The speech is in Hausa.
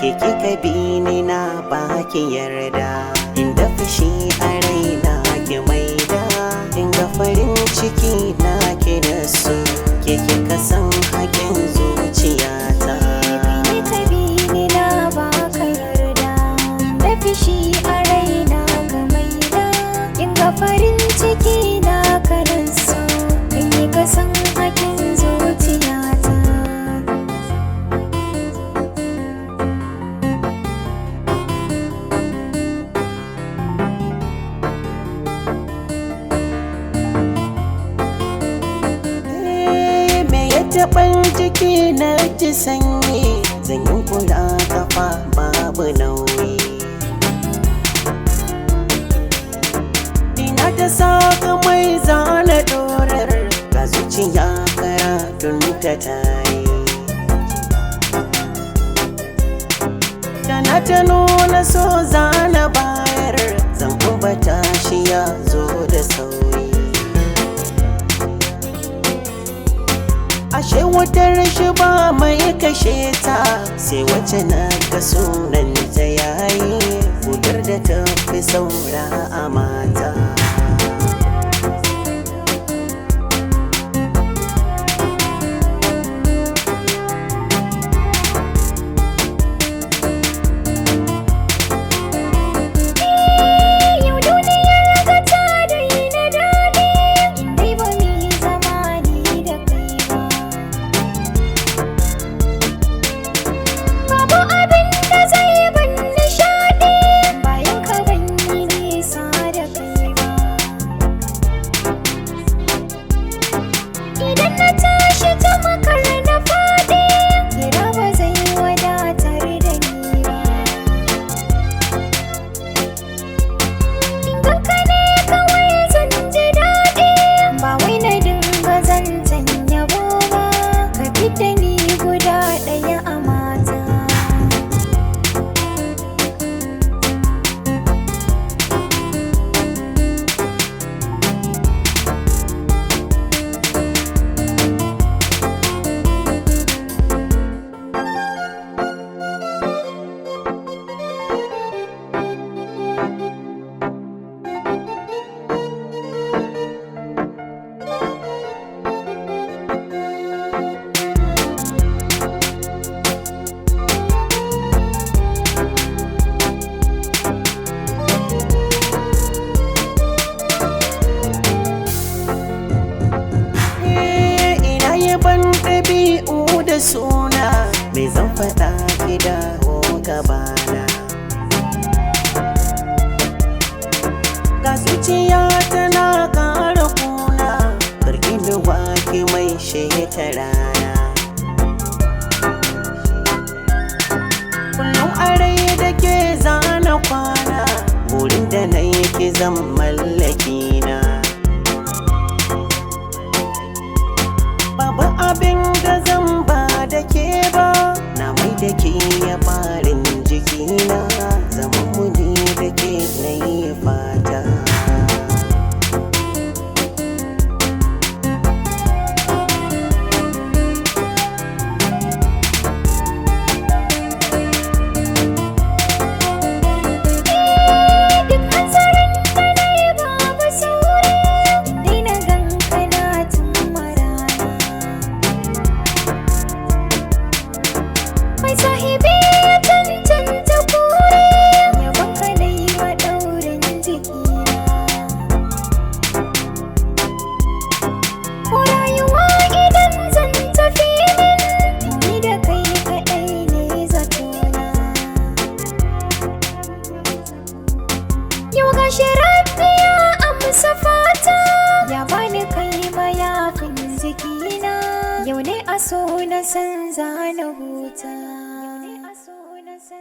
Ke kika bi ni na baki yarda, inda fushi a raina ki maida, inga farin ciki na ki da su, ke kika san hakin zuciyata. Kai ka bi ni na baka yarda, da fishi a raina ka maida, in ga farin ciki na kanan so, kai ka san hakin zuciyata. Me ya taɓan jiki na ji sanyi, zan yi kula kafa babu nauyi. Ina ta saka mai zana dorar, ga zuciya karatun ta tayi. Tana ta nuna so zana bayar, zan ambata shi ya zo da sauri. Ashe wutar shi ba mai kashe ta, sai wacce na ga sunan ta yayi, gudar da ta fi saura a mata. Yau duniyar ga ta daina daɗi, in dai ba mu yi zama ni da kai ba. Babu abin da zai ban nishaɗi, bayan ka ban yi nisa da kai ba. Idan na tashi ta makar na faɗi, kira ba zai wadatar da ni ba. Ganka ne kawai zan ji daɗi, ba wai na dinga zancen yabo ba, ka fidda ni guda ɗaya a mata. Ina yaban ɗabi'u da suna, me zan faɗa ki dawo gabana. Ga zuciya tana ƙara kuna, karki wake mai shekarana. Kullum a rai da ke zana kwana, burin da na yi ki zan mallaki na. Babu abin da zan ba da ke ba, na mai da ke ya farin jikina, zaman mu ne da ke na yi fata. Duk hanzarin da na yi babu sauri, dai na ganka na cimma rana. Mai sahibi ya cancanta kure, yabon ka na yi wa ɗaurin jikina. Ko rayuwa idan zan tafi min, ni da kai kaɗai ne zatona. Yau gashi Rabbi ya amsa fata, ya bani kai mayafin jikina. Yau ne a so na san zana huta.